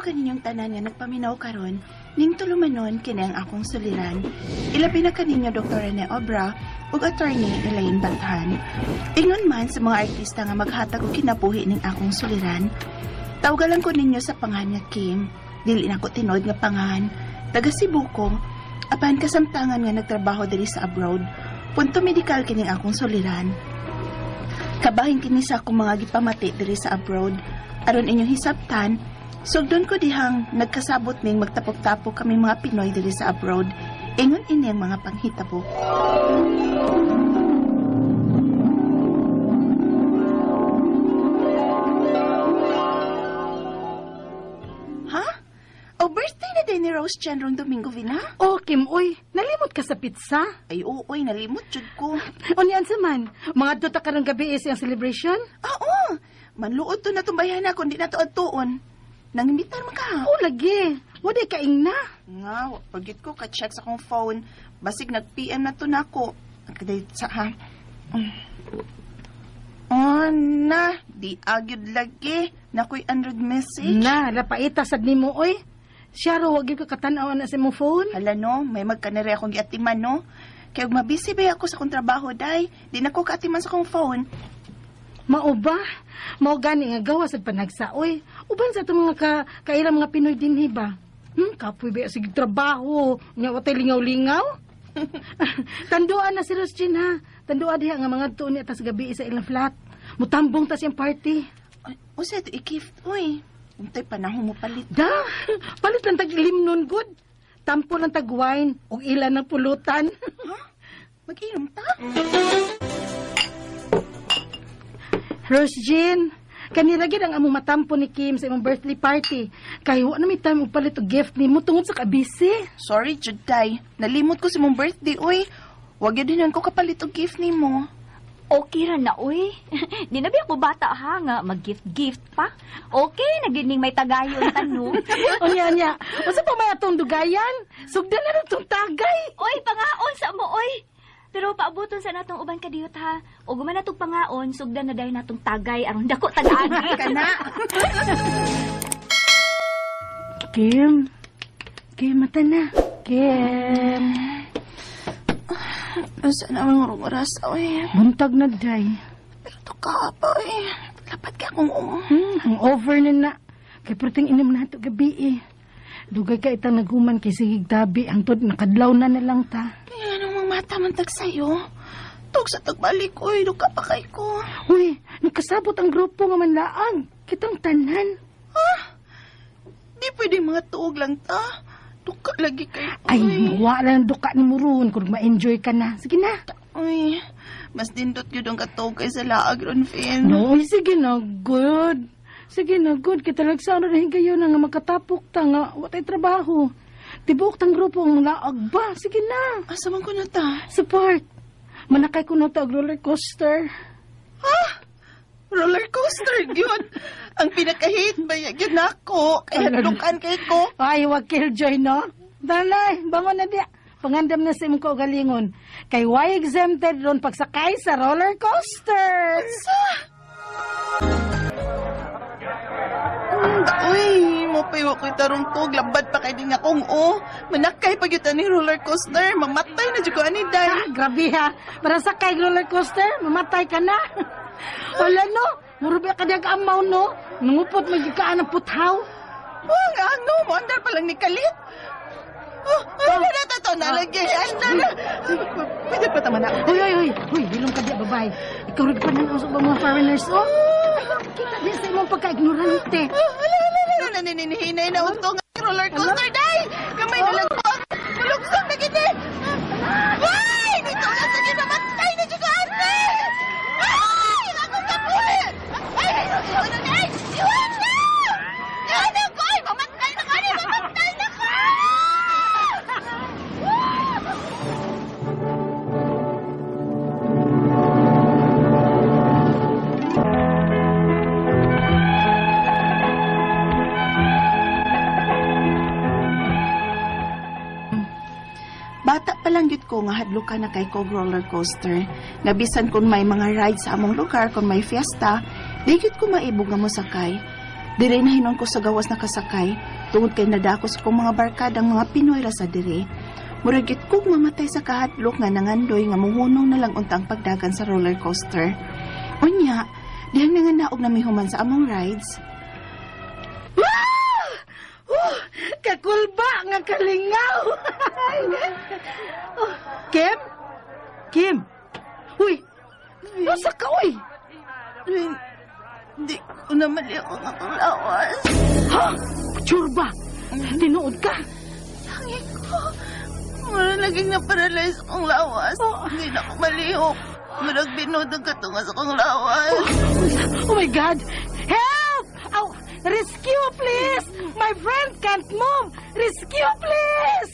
kaninyong tanan nga nagpaminaw karon, ning tulumanon kini ang akong suliran. Ilabi na kaninyo Dr. Rene Obra ug Attorney Elaine Bathan. Ingon man sa mga artista nga maghatag og kinabuhi ning akong suliran. Tawgalan ko ninyo sa pangan nga Kim. Dili na ko tinuod nga pangan. Taga Cebu ko, apan kasamtangan nga nagtrabaho diri sa abroad. Punto medikal kining akong suliran. Kabahin kini sa akong mga gipamati diri sa abroad. Aron inyong hisabtan, sugdon ko dihang nagkasabot ning magtapok-tapok kami mga Pinoy diri sa abroad. Ingon ini ang mga panghitabo. Ha? O birthday na din ni Rose Chan rong Domingo, Vina? Oh, Kim, uy, nalimot ka sa pizza? Ay, oo, uy, nalimot jud ko. Unyan sa man, mga duta karong gabi is ang celebration? Ah, oo. Manluod to na tumbayan na kundi na to adtuon. Nangimbitar man ka. Oo, lagi. Waday kaing na. Nga, pagit ko, ka-check sa akong phone. Basig nag-PM na to nako. Kaday sa ha. Oh, na. Di agyod lagi. Nakoy unread message. Na, lapaita sad nimo, oy. Siya ro, wag yun ka katanaw na sa imong phone. Hala no, may magkanere akong giatiman no. Kaya ug mabisi ba ako sa akong trabaho, day. Di na ko kaatiman sa akong phone. Mao ba? Mao gani nga gawa sad panagsa, oy. Uban sa itong mga kailang mga Pinoy dinhi ba? Kapoy ba sige trabaho. Nya watay lingaw-lingaw. Tanduan na si Rose Jean, ha. Tanduan diha nga mga tuon niya tas gabi sa ilang flat. Mutambong ta siyang party. Ay, usa ito i-gift, uy. Untay panahon mo palit. Da, palit lang tag limnon good. Tampo lang tag wine ug ilan ng pulutan. Ha? Mag-inom ta? Rose Jean, kanira gid ang among matampo ni Kim sa imong birthday party. Kay wa na may time og palit og gift nimo tungod sa kabisi. Sorry, Juday. Nalimot ko sa imong birthday, uy. Wag yun din ko kapalit og gift nimo. Okay ra na, uy. Di na ba ako bata ha nga mag-gift-gift pa? Okay, nagining may tagayon tanong. Unya, unya. Unsa pa may atong dugayan? Sugdan na rin itong tagay. Uy, pangaon sa mo, uy. Pero paabuton sa natong uban kadiyot ha. O guman natong pangaon, sugdan na dayon natong tagay aron dako tagaan. Kana. Kim. Kim, mata na. Kim. Asa na ang oras, uy? Buntag na, day. Pero to ka pa, uy. Lapat ka akong Ang over na na. Kay perting inom na ito gabi, eh. Dugay ka itang naguman kay sigig tabi. Hangtod, nakadlaw na na lang ta. Kaya anong mga mata man tag sa'yo? Tug sa tagbalik, uy. Duka pa kay ko. Uy, nakasabot ang grupo nga manlaag. Kitang tanan. Ha? Di pwede mga tuog lang ta. Duka lagi kay. Ay, wala lang duka ni Murun. Kung ma-enjoy ka na. Sige na. Uy, mas dindot yun ang katuog kay sa laag ron, Finn. No, uy, sige na, good. Sige na, good. Kita lagsano na higayon na nga makatapok ta nga watay trabaho. Tibuok tang grupo ang laag ba? Sige na. Asa man ko na ta? Sa park. Manakay ko na ta og roller coaster. Ha? Roller coaster yun. Ang pinaka-hate ba yun ako? Kaya dukan kay ko. Ay, wag killjoy, no? Dalay, bangon na diya. Pangandam na sa imong kaugalingon. Kay why exempted ron pagsakay sa roller coaster? Sa? Uy, mo pa yung ako'y tarong tog. Labad pa kay din akong o. Manakay pag yun ni roller coaster. Mamatay na dyan ko ani, day. Ah, grabe ha. Para sakay roller coaster, mamatay ka na. Wala no. Murubi ka diag amaw no. Nangupot magikaan ng puthaw. Oh, nga ano, mo andar pa lang ni Kalit. Oh, oh, na na to, nalagay. Andar na. Pwede pa tama na. Uy, uy, uy. Uy, hilong ka diya, babae. Ikaw rin pa nang usap mga foreigners, oh. Ay, kita din sa imong pagka-ignorante. Oh, ala, ala, ala, ala, nanihinay na utong roller coaster, day. Gamay na lang ko. Malugsong na gini. Ay, dito na sa ginamatay na dyan ko, ate. Ay, akong kapuhi. Ay, ay, iwan na, ay, iwan na. Iwan na ko, ay, mamatay na ko, ay, mamatay na ko. Bata pa lang gyud ko nga hadloka na kay kog roller coaster. Nabisan kung may mga ride sa among lugar, kung may fiesta, di gyud ko maibog nga mosakay. Diri na hinon ko sa gawas nakasakay. Tungod kay nadako sa kong mga barkadang mga Pinoy ra sa diri. Murag gyud kog mamatay sa kahadlok nga nangandoy nga muhunong na lang unta ang pagdagan sa roller coaster. Unya, dihang nanganaog na mihuman sa among rides. Ah! Oh, kakulba nga kalingaw. Oh, Kim? Kim? Uy, nasa ka, uy? Di ko na mali ako ng akong lawas. Ha? Churba! Tinuod ka? Tangi ko. Mura laging na-paralyze akong lawas. Hindi na ako malihok. Murag binod ang katunga sa akong lawas. Oh my God! Help! Ow! Rescue, please! My friend can't move! Rescue, please!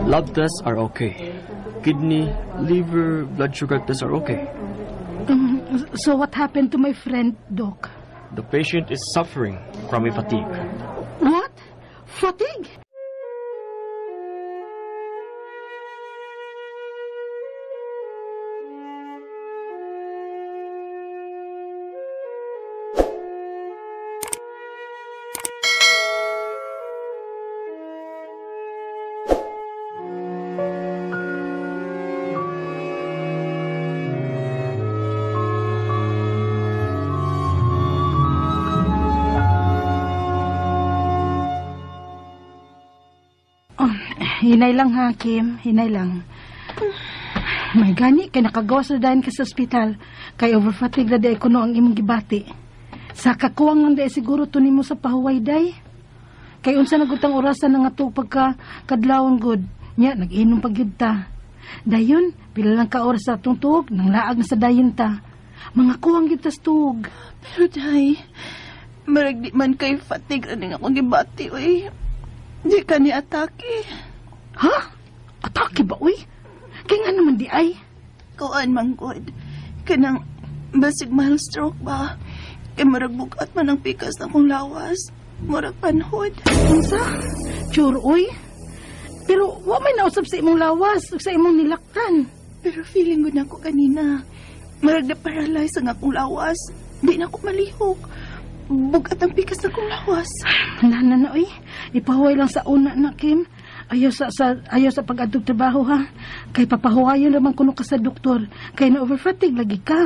Lab tests are okay. Kidney, liver, blood sugar tests are okay. So what happened to my friend, Doc? The patient is suffering from a fatigue. What? Fatigue? Oh, hinay lang ha, Kim. Hinay lang. May gani, kay nakagawas na dahin ka sa ospital. Kay overfatigue na day kuno ang imong gibati. Sa kakuwang lang day siguro to nimo sa pahuway day. Kay unsa na gud tang orasan na nga to pagka kadlawon gud. Nya, nag-inom pag gyud ta. Dayon, pila lang ka oras sa atong tuog, nang laag na sa dayon ta. Mga kuwang gyud tas tuog. Pero day, marag di man kay fatigue aning akong gibati, uy. Di ka ni atake. Ha? Atake ba, uy? Kaya nga naman di ay. Kuan man gud. Kanang basig mild stroke ba? Kay murag bugat man ang pikas na akong lawas. Murag panhod. Unsa? Sure, uy. Pero wa may nausap sa imong lawas ug sa imong nilaktan. Pero feeling gud nako kanina. Murag na paralyze ang akong lawas. Di na ako malihok. Bugat ang pikas na akong lawas. Na na na, uy. Ipahuway lang sa una na, Kim. Ayaw sa pag-adtog trabaho, ha. Kay papahuwayon naman kuno ka sa doktor. Kay na overfatigue lagi ka.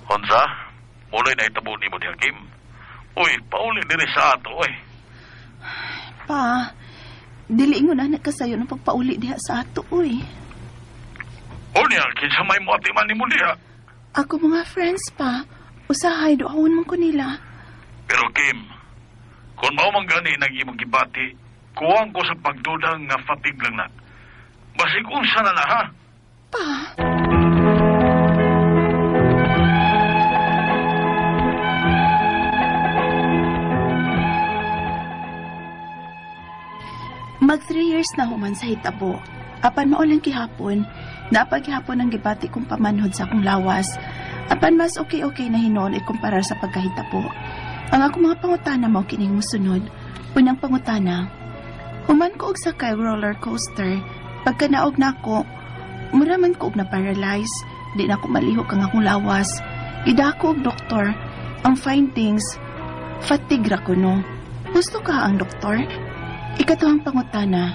Unsa? Mulay na itabo nimo diha, Kim. Uy, pauli diri sa ato, uy. Pa, dili ingon anak kasayo ng pagpauli diha sa ato, uy. Unya, kinsa may mo atiman nimo diha? Ako mga friends pa, usahay duawon man ko nila. Pero Kim, kung mao man gani nang imong gibati, kuwang ko sa pagdudang nga fatigue lang na. Basig unsa na na, ha? Pa. Mag 3 years na human sa hitabo. Apan mao lang gihapon, napaghapon ang gibati kong pamanhod sa akong lawas. Apan mas okay-okay na hinuon ikumpara sa pagkahitabo. Ang akong mga pangutana mao kining mosunod. Unang pangutana, human ko og sakay roller coaster, pagkanaog nako, mura man ko og na-paralyze, di na ko malihok ang akong lawas. Gidako og doktor, ang findings, fatigue ra kuno. Gusto ka ang doktor? Ikatuhang pangutana,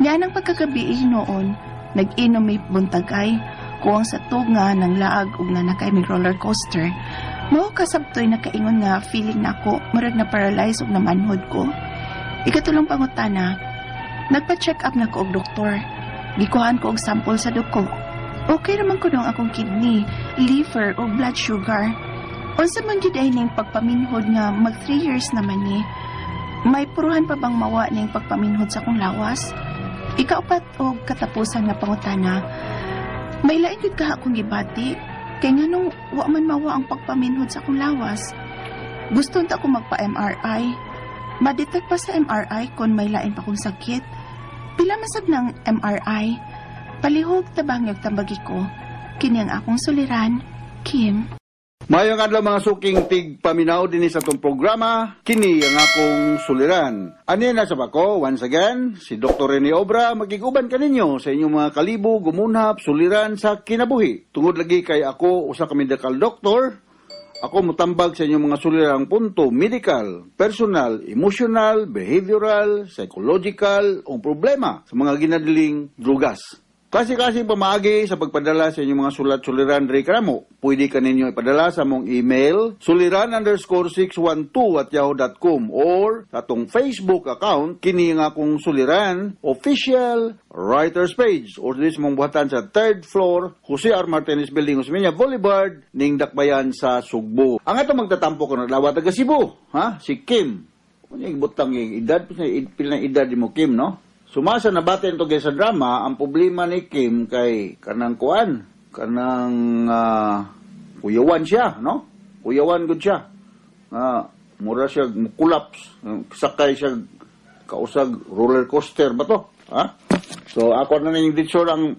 niya nang pagkagabi noon, nag-inom may buntagay, kuwang sa tuga ng laag ug nga nakay may roller coaster. Mao kasabtoy nakaingon nga feeling nako murag na paralyze ug namanhod ko. Ikatulong pangutana, nagpa-check up nako og doktor. Gikuhaan ko og sample sa dugo. Okay raman ko ang akong kidney, liver ug blood sugar. Unsa man gyud ay ning pagpaminhod nga mag 3 years naman ni, may puruhan pa bang mawa ning pagpaminhod sa akong lawas? Ikaupat og katapusan nga pangutana, may lain gyud ka akong gibati, kay nganong wa man mawa ang pagpaminhod sa akong lawas. Gusto unta ko magpa-MRI. Ma-detect pa sa MRI kung may lain pa kong sakit. Pila masab ng MRI? Palihog tabang yung tambagi ko. Kini ang akong suliran, Kim. Maayong adlaw, mga suking tigpaminaw dinhi sa atong programa, kini ang akong suliran. Ani na sa bako, once again, si Dr. Rene Obra magiguban kaninyo sa inyong mga kalibo, gumunhap, suliran sa kinabuhi. Tungod lagi kay ako usa ka medical doctor, ako mutambag sa inyong mga sulirang punto medical, personal, emotional, behavioral, psychological, o problema sa mga ginadiling drugas. Kasi-kasi pamaagi sa pagpadala sa inyong mga sulat-suliran diri kanamo. Pwede ka ninyo ipadala sa among email suliran_612@yahoo.com or sa atong Facebook account, kini nga akong suliran official writers page, or diri sa mong buhatan sa third floor, Jose R. Martinez Building, Osmeña Boulevard, ning Dakbayan sa Sugbo. Ang atong magtatampo ko na taga Cebu, ha? Si Kim. Unya butang yung edad, pila na edad mo, Kim, no? Sumasa nabati to sa drama, ang problema ni Kim kay kanang kuan, kanang kuyawan siya, no? Kuyawan gud siya. Mura siya collapse, sakay siya kausag roller coaster ba to? Ha? So ako na ning ditsor ang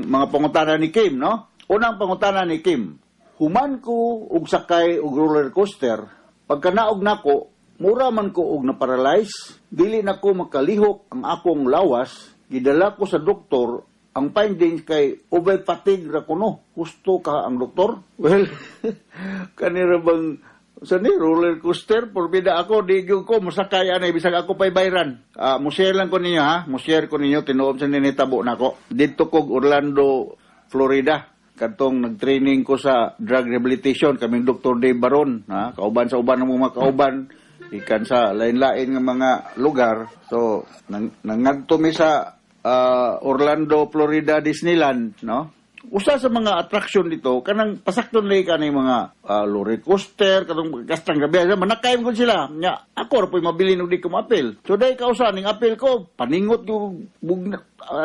mga pangutana ni Kim, no? Unang pangutana ni Kim, human ko og sakay og roller coaster, pagkanaog nako, mura man ko og na-paralyze, dili na ko makalihok ang akong lawas, gidala ko sa doktor, ang findings kay over fatigue ra kuno. Husto ka ang doktor? Well, kanira bang sa ni roller coaster, porbida ako, di gyud ko mosakay ani bisag ako pay bayran. Mo-share lang ko ninyo ha, mo-share ko ninyo tinuod sa ninitabo nako. Didto kog Orlando, Florida, katong nag-training ko sa drug rehabilitation kaming Dr. Dave Baron, ha, kauban sa uban ng mga kauban ikan sa lain-lain nga mga lugar. So nangadto mi sa Orlando, Florida Disneyland, no? Usa sa mga attraction dito kanang pasakton lagi kanang mga roller coaster katong gastang gabi manakay ko sila. Nya ako ra po'y mabilin og di ko maapil. So dai kausa ning apil ko, paningot ko bugna,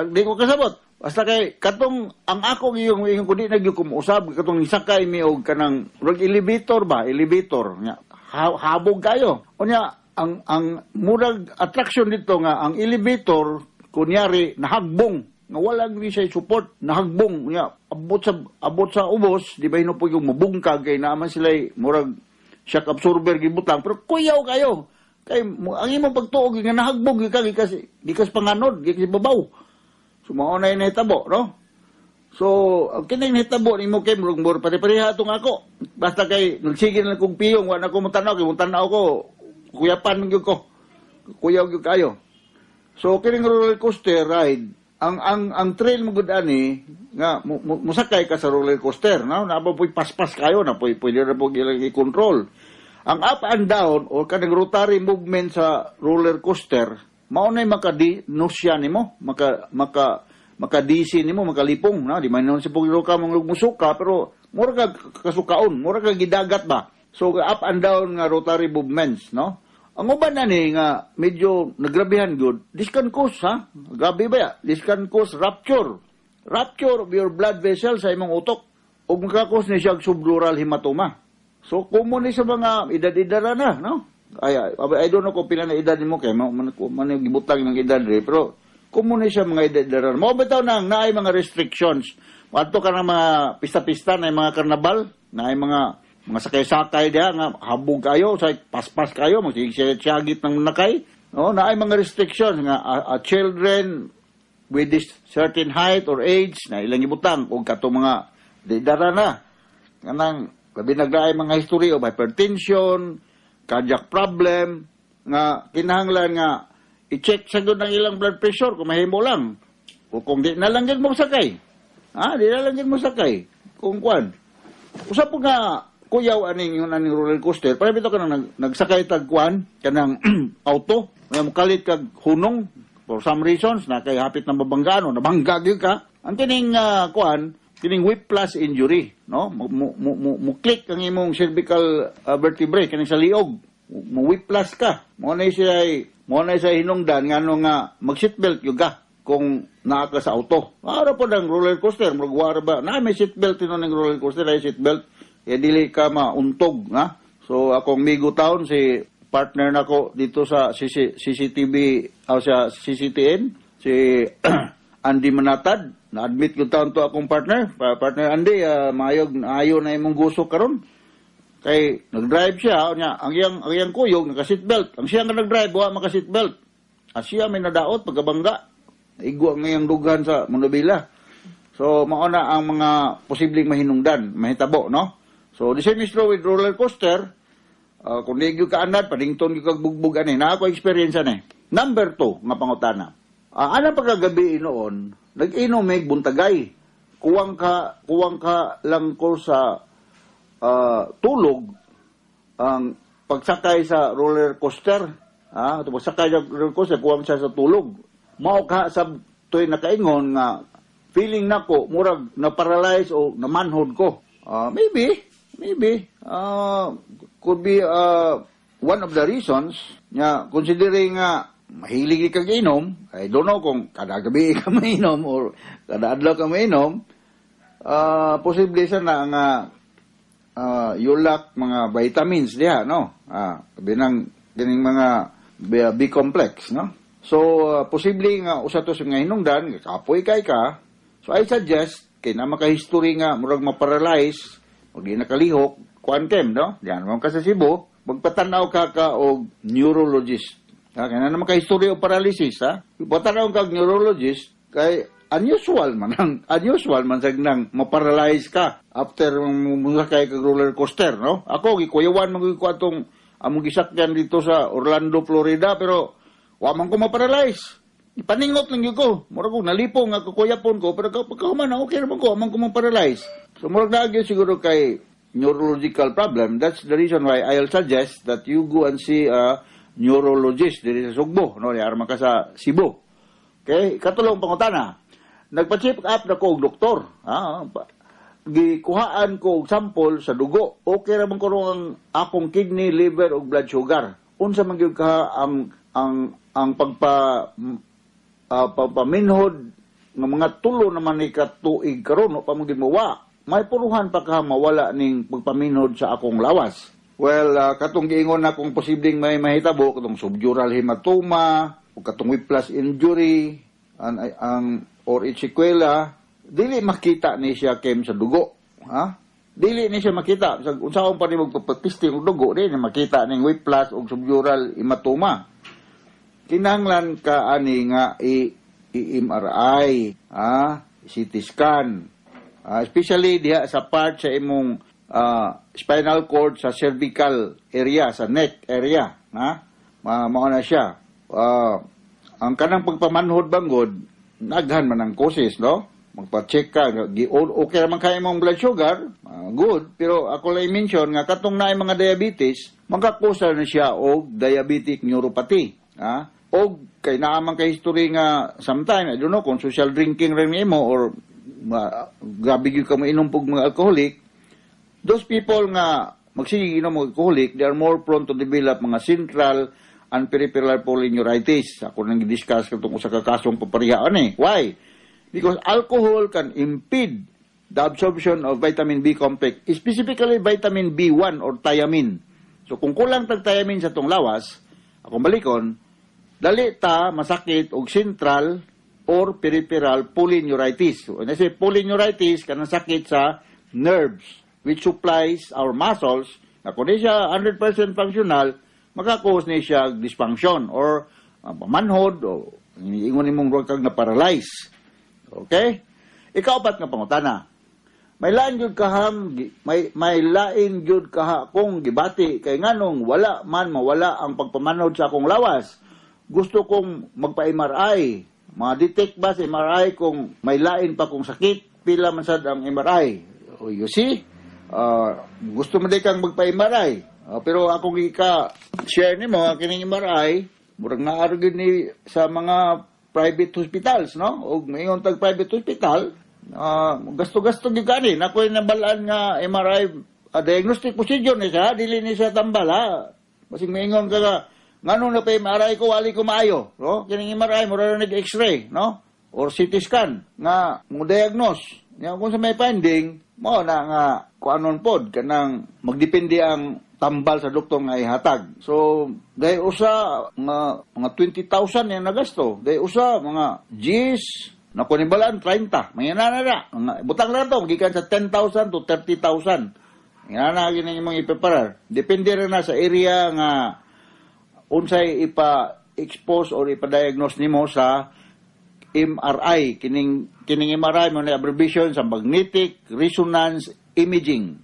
di ko kasabot. Basta kay katong ang ako iyong ingon ko di na gyud ko mousab katong nisakay mi og kanang rag elevator ba, elevator nya habog kayo. Unya ang murag attraction dito nga ang elevator kunyari nahagbong nga wala gyud siya support, nahagbong nya abot sa ubos, di ba hinupoy yung mabungkag kay naaman sila murag shock absorber gibutang, pero kuyaw kayo kay ang imong pagtuog nga nahagbong gikan gikas gikas panganod gikas babaw. So mao na yung nahitabo, no? So, ang kining nahitabo nimo kay murag mur pare-pareha atong ako. Basta kay nagsige na lang kong piyong, wa na ko motanaw kay motanaw ko kuyapan gyud ko. Kuyaw gyud kayo. So kining roller coaster ride, ang thrill mo gud ani nga musakay ka sa roller coaster, no? Na po'y paspas kayo na po'y pwede na po ilang i-control. Ang up and down or kanang rotary movement sa roller coaster, mao nay makadi nausea nimo, maka maka makadisi nimo, makalipong, no? Di man nun si pugiro ka mong musuka, pero mura ka kasukaon, mura ka gidagat ba. So up and down nga rotary movements, no? Ang uban na ni nga medyo nagrabihan gud, this can cause, ha? Grabe ba ya? This can cause rupture. Rupture of your blood vessel sa imong utok. Ug maka-cause ni siya og subdural hematoma. So common ni sa mga edad-edad na, no? Ay, I don't know kung pila na edad nimo kay mo man, man yung gibutang ng edad rin, pero common ni siya mga edad-edad. Mao bitaw nang naay mga restrictions. Adto ka ng mga pista-pista na mga karnabal, naay mga sakay-sakay diha nga habog kayo, sa paspas kayo, magsigig ng nakay. No, naay mga restrictions nga children with this certain height or age na ilang ibutang og katong mga edad na. Kanang labi naglaay mga history of hypertension, cardiac problem, nga kinahanglan nga i-check sa gud ang ilang blood pressure kung mahimo lang. O kung di na lang gid mo sakay. Ha, di na lang gid mo sakay. Kung kwan. Usa po nga kuyaw aning yung aning roller coaster, para bitaw kanang nagsakay tag kwan kanang auto, nga mokalit kag hunong for some reasons na kay hapit na mabanggaan o nabangga gyud ka. Ang kining kwan, kining whiplash injury, no? Mo click ang imong cervical vertebrae kaning sa liog. Mo whiplash ka. Mo na siya hinungdan ngano nga mag seatbelt gyud ka kung naa ka sa auto. Ara po ng roller coaster, murag wara ba? Na may seatbelt ino ng roller coaster, ay seatbelt. Kaya dili ka mauntog, ha? So akong migo town si partner nako dito sa CC, CCTV o sa CCTN, si Andy Manatad. Na-admit ko taon to akong partner. Partner Andy, maayog ayo na imong gusto karon. Kay nag-drive siya, nya ang iyang kuyog naka seatbelt. Ang siya nga nag-drive wa maka seatbelt. Ah, siya may nadaot pagkabangga. Igwa ang iyang dughan sa manubela. So mao na ang mga posibleng mahinungdan, mahitabo, no? So the same is true with roller coaster. Kung di gyud ka anad, padington gyud kag bugbog ani. Na ako experience ani. Number 2 nga pangutana. Anang pagkagabi noon, nag-inom mig buntagay. Kuwang ka lang ko sa tulog ang pagsakay sa roller coaster. Ah, pagsakay sa roller coaster, kuwang siya sa tulog. Mao ka sa to'y nakaingon nga feeling nako murag na paralyze o namanhod ko. Maybe, maybe could be one of the reasons nga considering nga mahilig ka inom. I don't know kung kada gabi ka mainom or kada adlaw ka mainom, posible sa na nga you lack mga vitamins diha, no? Binang kining mga B complex, no? So posible nga usa to sa mga hinungdan, kapoy kay ka. So I suggest kay na maka-history nga murag ma-paralyze o di nakalihok, kuan kem, no? Diyan mo ka sa Cebu, magpatanaw ka ka og neurologist. Ha, kay na maka-history og paralysis, ha? Patanaw ka og neurologist kay unusual man sag nang ma-paralyze ka after musakay kag roller coaster, no? Ako gikuyawan man ko atong among gisakyan dito sa Orlando, Florida, pero wa man ko ma-paralyze. Ipaningot lang gyud ko. Murag ko nalipong nga kukuyapon ko, pero pagkahuman okay naman ko, wa man ko ma-paralyze. So murag naa gyud siguro kay neurological problem. That's the reason why I'll suggest that you go and see a neurologist diri sa Sugbo, no? Diara man ka sa Cebu. Okay, katulong pangutana. Nagpa-check up na ko og doktor. Gikuhaan ko og sample sa dugo. Okay ra man kuno ang akong kidney, liver ug blood sugar. Unsa man gyud ka ang pagpaminhod nga mga 3 naman ni ka tuig karon no pa man gyud mawa. May puruhan pa ka mawala ning pagpaminhod sa akong lawas. Well, katong giingon na kung posibleng may mahitabo katong subdural hematoma o katong whiplash injury ang or its sequela, dili makita ni siya kem sa dugo, ha? Dili ni siya makita sa unsaon pa ni magpapatesting og dugo, dili ni makita ning whiplash og subdural hematoma. Kinahanglan ka ani nga i MRI, ha, CT scan. Especially diha sa part sa imong spinal cord sa cervical area, sa neck area, ha? Mao na siya. Ang kanang pagpamanhod banggod, naghan man ang causes, no? Magpa-check ka, okay naman kay imong blood sugar, good, pero ako lang i-mention nga katong naay mga diabetes, makakusa na siya og diabetic neuropathy, ha? Og kay naa man kay history nga sometime, I don't know kung social drinking rin nimo or grabe gyud ka mo inom pog mga alcoholic, those people nga magsige inom og alcoholic, they are more prone to develop mga central and peripheral polyneuritis. Ako nang gi-discuss katong usa ka kasong paparehaan eh. Why? Because alcohol can impede the absorption of vitamin B complex, specifically vitamin B1 or thiamine. So kung kulang tag thiamine sa tong lawas, akong balikon, dali ta masakit og central or peripheral polyneuritis. So, when I say polyneuritis, kanang sakit sa nerves which supplies our muscles, na kung di siya 100% functional, maka-cause ni siya dysfunction or manhod o ingon nimong kag na paralyze. Okay? Ikaapat nga pangutana. May lain gyud kaha kong gibati kay nganong wala man mawala ang pagpamanhod sa akong lawas. Gusto kong magpa-MRI. Ma-detect ba sa MRI kung may lain pa kong sakit? Pila man sad ang MRI? Oh, you see? Gusto mo di kang magpa-MRI. Pero akong ika share nimo ang kining MRI, murag naa gyud ni sa mga private hospitals, no? Og maingon tag private hospital, gasto-gasto gyud kani. Nakoy nabalaan nga MRI diagnostic procedure ni siya, dili ni siya tambal ha. Basig maingon ka nga, ngano na pa MRI ko, wali ko maayo, no? Kining MRI mura na nag-X-ray, no? Or CT scan nga mo diagnose. Nya kung sa may finding, mo na nga kuanon pod kanang magdepende ang tambal sa doktor nga ihatag. So, dahil usa mga 20,000 yung nagasto. Dahil usa mga G's, Naku ni balaan 30. Mangina na na. Butang na to gikan sa 10,000 to 30,000. Nga na gini imong ipreparar. Depende ra na sa area nga unsay ipa-expose or ipa-diagnose nimo sa MRI. Kining MRI mo na abbreviation sa magnetic resonance imaging.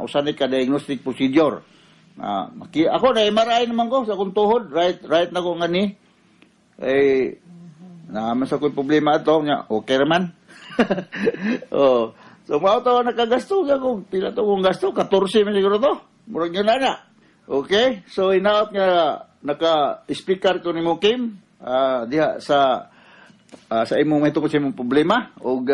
Usa ni ka diagnostic procedure. Ako na MRI naman ko sa akong tuhod, right na ko ngani. Eh naman sa ko'y problema ato nya, okay ra man. Oh. So mao to nakagasto ko, pila to kong gasto, 14 man siguro to. Murag yun na. Okay? So inaot nga naka-speaker ko nimo Kim, diha sa imong ito ko sa imong problema og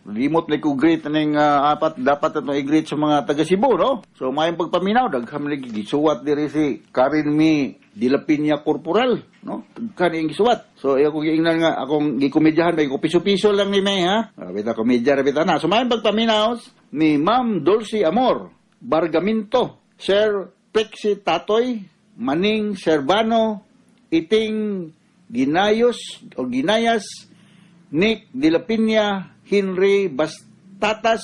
limot na ko greet ning apat dapat atong i-greet sa mga taga Cebu, no? So maayong pagpaminaw, daghan man gisuwat diri si Karen Mi de la Peña Corporal, no? Daghan iyang gisuwat. So iya ko giingnan nga akong gikomedyahan bay ko piso-piso lang ni May, ha? Bita komedya ra bita na. So maayong pagpaminaw ni Ma'am Dulce Amor Bargaminto, Sir Prexy Tatoy, Maning Servano, Iting Ginayos o Ginayas, Nick de la Peña, Henry Bastatas,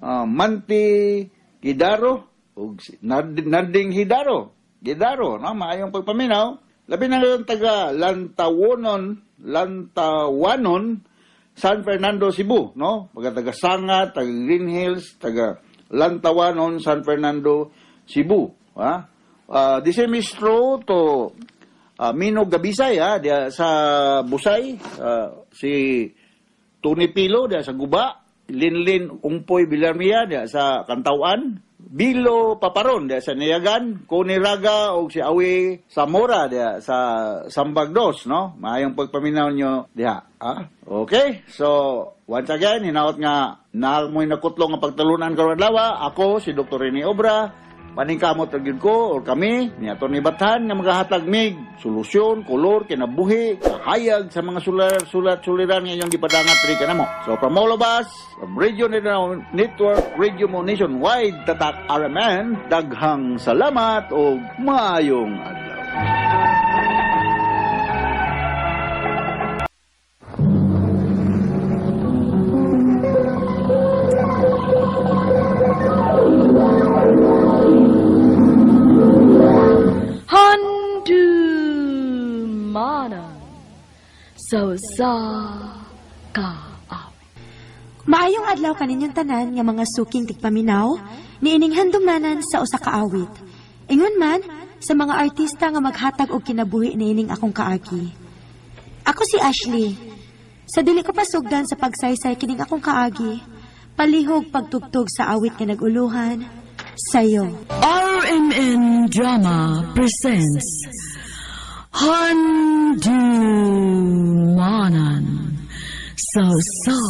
Manti Gidaro, ug Narding Hidaro, Gidaro, no? Maayong pagpaminaw. Labi na ngayon taga Lantawanon, San Fernando, Cebu, no? Pagka taga Sanga, taga Green Hills, taga Lantawanon, San Fernando, Cebu, ha? The same is true to Mino Gabisay, ha? Diya sa Busay, si Tony Pilo diya sa Guba, Linlin Ungpoy Villarmia diya sa Kantawan, Bilo Paparon diya sa Nayagan, Connie Raga og si Awi Zamora diya sa Sambagdos, no? Maayong pagpaminaw nyo diha, ha? Okay, so once again, hinaot nga namoy nakutlong nga pagtalunan karon adlaw. Ako si Dr. Rene Obra. Paningkamot ra gyud ko or kami ni Atty. Bathan nga magahatag mig solusyon, kolor, kinabuhi, kahayag sa mga sulat suliran nga inyong gipadangat diri kanamo. So from all of us, from Radio Network, Radio Mo Nationwide, Tatak RMN, daghang salamat og maayong adlaw. So sa kaawit. Maayong adlaw kaninyong tanan nga mga suking tigpaminaw, niining handumanan sa usa ka awit. Ingon man sa mga artista nga maghatag og kinabuhi niining akong kaagi. Ako si Ashley. Sa dili ko pasugdan sa pagsaysay kining akong kaagi, palihog pagtugtog sa awit nga naguluhan sayo. RMN Drama presents Handumanan sa usa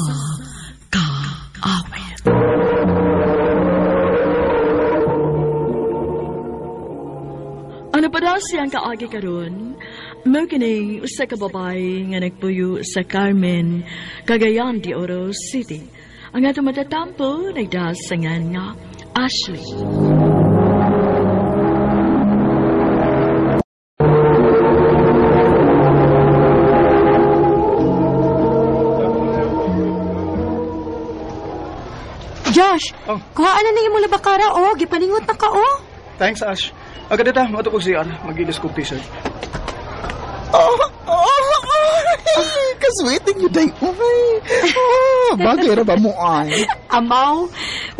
ka awit. Ano pa daw siyang kaagi karon? Mao kining usa ka babae nga nagpuyo sa Carmen, Cagayan de Oro City. Ang atong matatampo nagdasangan nga Ashley. Josh, oh. Kuhaan na ninyo mula bakara, oh. Gipaningot na ka, oh. Thanks, Ash. Agad ita, mato ko CR. Magilis kong t-shirt. Oh, kasweeting yun day. Oh, bagay ra ba mo ay? Amaw,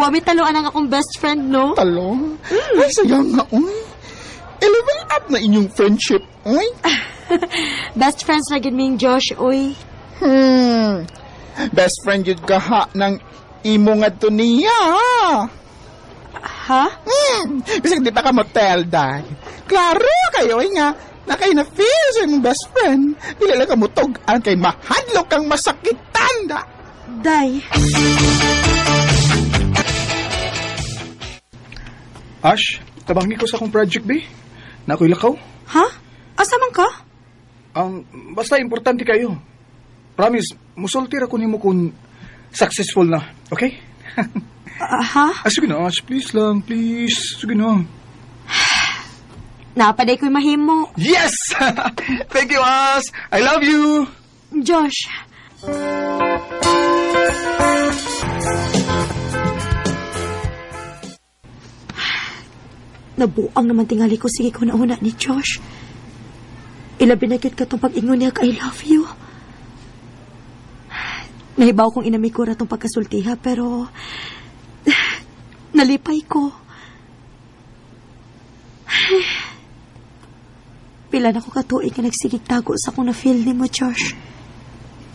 wami taluan ang akong best friend, no? Talo? Ay, saya nga, oy. Level up na inyong friendship, oy. Best friends na gid ming Josh, oy. Best friend yun ka ha ng imo nga to niya. Ha? Bisag di pa ka motel, day. Klaro kayo, ay nga. Na kayo na feel sa imong best friend. Dili lang ka mutog-an kay mahadlok kang masakitan, da. Day. Ash, tabangi ko sa akong project, B. Na ako'y lakaw. Ha? Asa man ka? Basta importante kayo. Promise, musulti ra ko nimo kung successful na. Okay? Ha? Sige na, Ash. Please lang, please. Sige na. Napaday ko'y mahimo. Yes! Thank you, Ash! I love you! Josh. Nabuang naman tingali ko sige ko nauna ni Josh. Ilabi na gyud katong pag-ingon niya I love you. Nahibaw kong inamikura tong pagkasultiha pero nalipay ko. Pila na ko katuig nga nagsigig tago sa akong na-feel ni mo, Josh.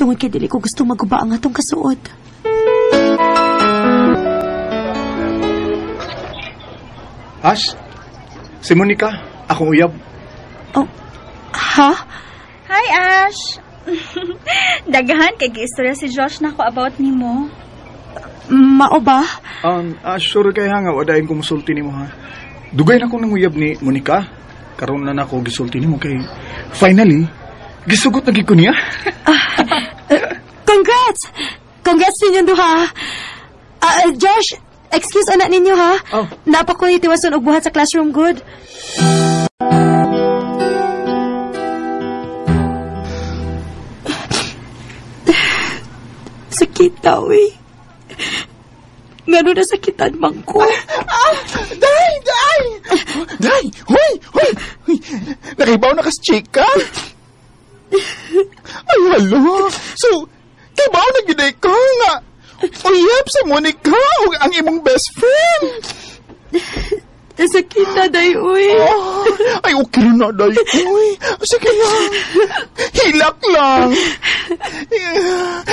Tungod kay dili ko gusto maguba ang atong kasuod. Ash, si Monica, akong uyab. Oh, ha? Hi, Ash! Daghan kay giistorya si Josh nako about nimo. Mao ba? Ash, sure kay ha nga wadayon ko musulti nimo ha. Dugay na ko nang uyab ni Monica. Karon na nako gisulti nimo kay finally gisugot na gid ko niya. Congrats! Congrats ninyong duha. Josh, excuse anak ninyo ha. Oh. Napa ko tiwason og buhat sa classroom good. Sakit daw eh. Ngano na sakitan man ko. Day! Day! Day! Hoy! Hoy! Nakibaw na kas chika? Ay, halo! So, kibaw na gid ko nga. Uyab sa Monica ug ang imong best friend. Sakit na, day, uy. Oh, ay, okay na, day, uy. Sige lang. Hilak lang.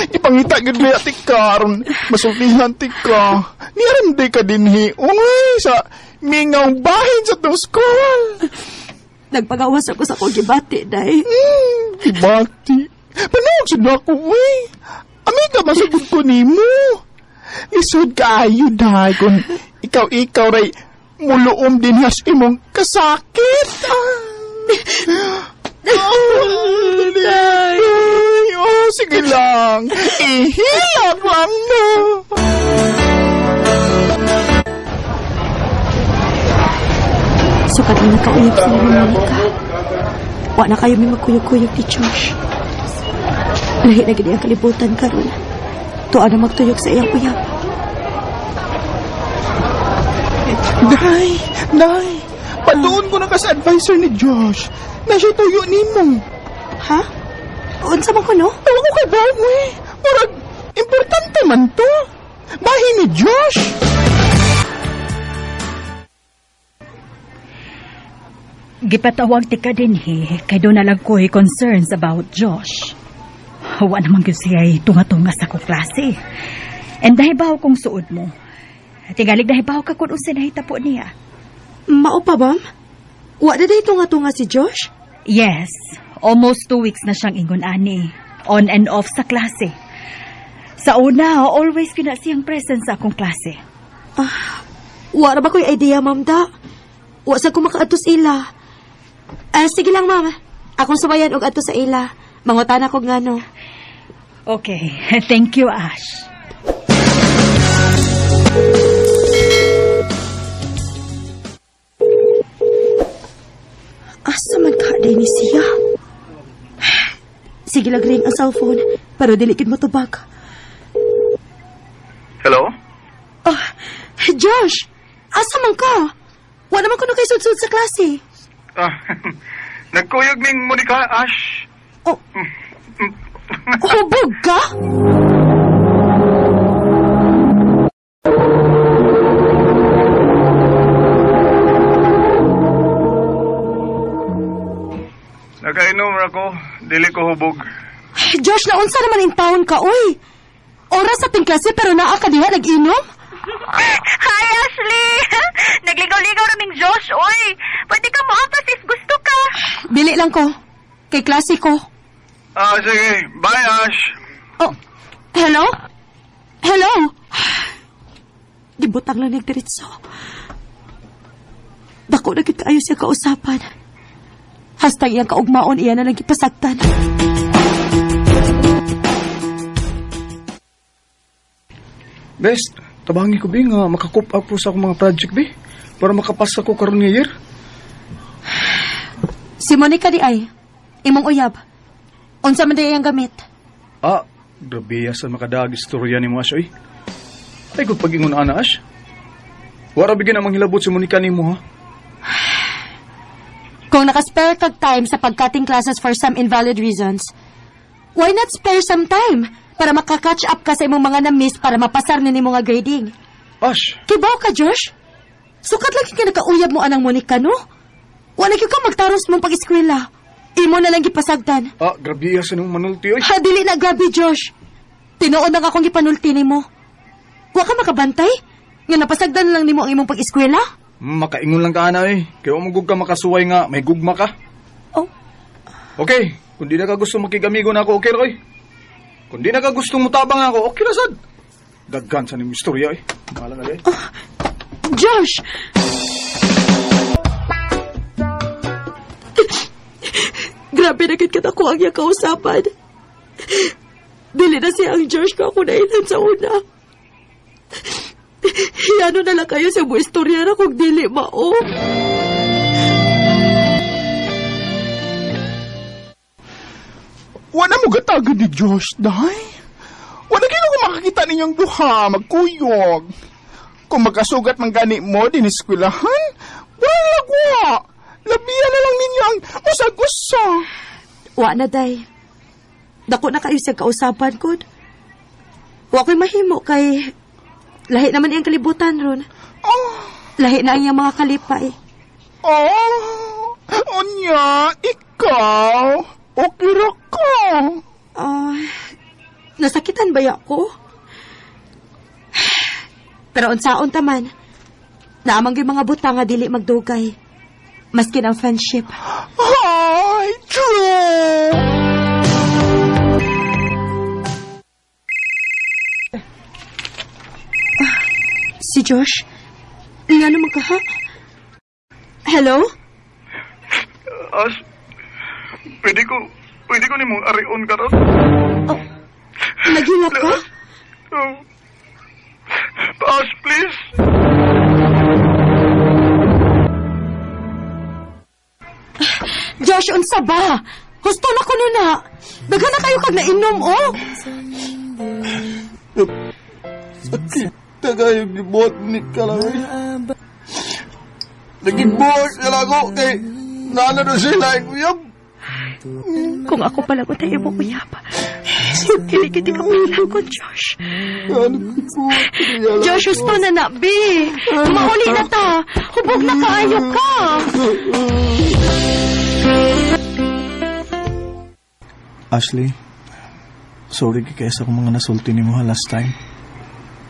Ipangita gid mo ti karon. Masultihan ti ka. Niaram day ka dinhi, uy, sa mingaw bahin sa tong school. Nagpagawas ako sa akong gibati, day. Gibati? Panawag sa ako, uy. Amiga, masugod ko nimo. Lisod kaayo, day, kung ikaw-ikaw ray muluom din has imong kasakit. Oh, day. Oh, sige lang. Ihilak lang mo. Sukat na nakauyab sila ni Monica. Wa na kayo may magkuyog-kuyog ni Josh. Lahi na gini ang kalibutan karon. Tuwa na magtuyog sa iyang uyab. Day! Day! Padoon ko na ka sa advisor ni Josh. Na siya tuyo nimo. Ha? Unsa man ko, no? Tawa ko kay Bob, eh. Murag, importante man to. Bahin ni Josh. Gipatawag ti ka dinhi, kay doon na lang ko'y concerns about Josh. Wa naman gyud siya'y tunga-tunga sa akong klase. And dahibaw kong suod mo. Tingalig dahibaw ka kung unsa nahitabo niya. Mao pa, bam? Wa na day tunga-tunga si Josh? Yes. Almost 2 weeks na siyang ingon ani. On and off sa klase. Sa una, always kina siyang present sa akong klase. Wa ra ba ko'y idea, ma'am da? Wa sa ko makaadto sa ila. Sige lang, ma'am. Akong subayan og adto sa ila. Mangutana ko ngano. Okay. Thank you, Ash. Asa man ka day ni siya? Sige lang ring ang cellphone, pero dili gid mo tubag. Hello? Oh, Josh! Asa man ka? Wa naman kuno kay sud-sud sa klase. Nagkuyog ning Monica, Ash. Oh. Hubog ka? Nakainom ra ko, dili ko hubog. Josh, naunsa naman in town ka, uy. Oras sa ting klase pero naa ka diha nag-inom? Hi, Ashley! Nagligaw-ligaw raming Josh, oy! Pwede ka moapas if gusto ka. Dili lang ko. Kay klase ko. Sige. Bye, Ash. Oh, hello? Hello? Gibutang lang nagdiritso. Dako na gid kaayo siya kausapan. Hastang iyang kaugmaon, iya na lang gipasagtan. Best, tabangi ko bi nga makakup up sa akong mga project bi para makapas ako karon nga year. Si Monica di ay imong uyab. Unsa man day ang gamit? Grabe sa makadag istorya ni mo, Ash, oy. Ay, kung pag-ingon ana, Ash. Wara bigyan ang manghilabot si Monica ni mo, ha? Kung nakaspare kag time sa pagcutting classes for some invalid reasons, why not spare some time para makakatch up ka sa imong mga na-miss para mapasar ni nimo nga grading? Ash! Kibaw ka, Josh? Sukat lagi ka nakauyab mo anang Monica, no? Wala gyud ka magtaros mong pag-eskwela. Imo na lang gipasagdan. Ah, grabe sa nung manulti, oy. Ha, dili na grabe, Josh. Tinuod na akong gipanulti nimo. Wa ka makabantay? Nga napasagdan lang nimo ang imong pag-eskwela? Makaingon lang ka, ana, eh. Kaya umugog ka makasuway nga, may gugma ka. Oh. Okay, kung di na ka gusto makigamigo na ako, okay, Roy. Kung di na ka gusto mutabang ako, okay na sad. Daggan sa niyong istorya, eh. Mahala na, eh. Oh, Josh! Grabe na kit ako ang iyang kausapan. Dili na siya ang Josh ko ako nailan sa una. Hiyano na lang kayo sa buong istorya na kung dili mao. Wala mo gatagad ni Josh, day. Wala kayo kung makakita ninyong duha, magkuyog. Kung magkasugat man gani mo, diniskwelahan, wala lagwa. Labihan na lang ninyo ang usag-usa. Wa na, day. Dako na kayo sa kausapan ko. Wa ko'y mahimo kay lahi naman iyang kalibutan ron. Oh. Lahi na ang iyang mga kalipay. Oh, unya, ikaw, okay ra ka. Nasakitan ba ako? Pero unsaon ta man, naamang yung mga buta nga dili magdugay. Maskin ang friendship. Ay, true! Si Josh? Nga naman ka, ha? Hello? Ash, pwede ko nimong arion karon. Oh, naghilak ka? Oh. Ash, please. Josh, unsa ba? Husto na ko nun, ha? Daghan na kayo kag nainom, oh! Sakit na kayo gibuhat ni Kalawi. Nagibuhat na lang ako kay nana na sila ay uyab. Kung ako pala mo tayo mo uyab, kiligiti ka pala ko, Josh. Josh, gusto na na, B. Mauli na ta. Hubog na kaayo ka. Ashley, sorry kay sa akong mga nasulti ni mo last time.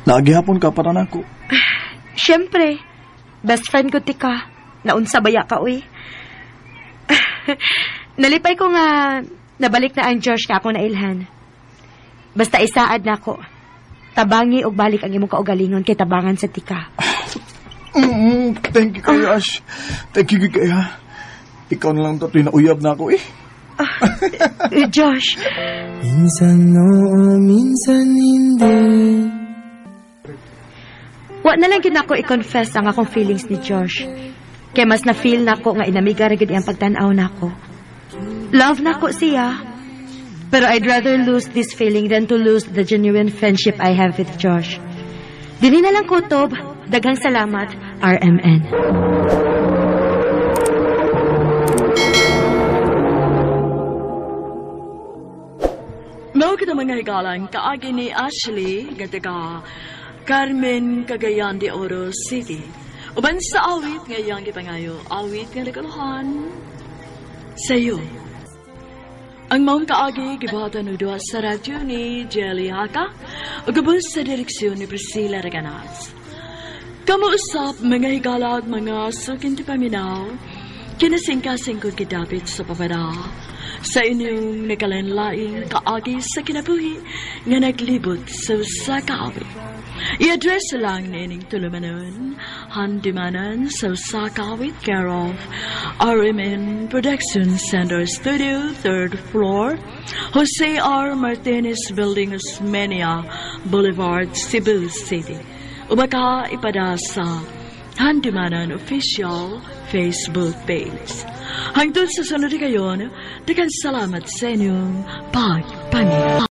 Naagihapon ka para nako. Siyempre, best friend ko tika. Naunsa baya ka, uy. Nalipay ko nga nabalik na ang Josh nga ako nailhan. Basta isaad na ako. Tabangi og balik ang imong kaugalingon kay tabangan sa tika. Thank you kayo, Ash. Thank you kayo. Ikaw na lang tatoy na uyab na ako, eh. Josh. Minsan oo, minsan hindi. Wa na lang gyud nako i-confess ang akong feelings ni Josh. Kaya mas na-feel nako nga inamiga ra gyud iyang pagtan-aw nako. Love nako siya. Pero I'd rather lose this feeling than to lose the genuine friendship I have with Josh. Dili na lang kutob. Daghang salamat, RMN. Mao kita mga higalan, kaagi ni Ashley, nga taga Carmen, Cagayan de Oro City. Uban sa awit nga iyang gipangayo, awit nga naguluhan sa'yo. Ang maong kaagi gibuhatan og duha sa radyo ni Jelly Haka ug gabos sa direksyon ni Priscilla Reganas. Kamuusap mga higala at mga suking paminaw, kinasingkasing ko gidapit sa papada sa inyong nakalanlaing kaagi sa kinabuhi nga naglibot sa usa ka awit. I-address lang niining tulumanon, handumanan sa usa ka awit, care of RMN Production Center Studio, 3rd floor, Jose R. Martinez Building, Osmeña Boulevard, Cebu City. O baka ipada sa Handumanan Official Facebook page. Hangtod sa sunod kayon, daghang salamat sa inyong pagpaminaw.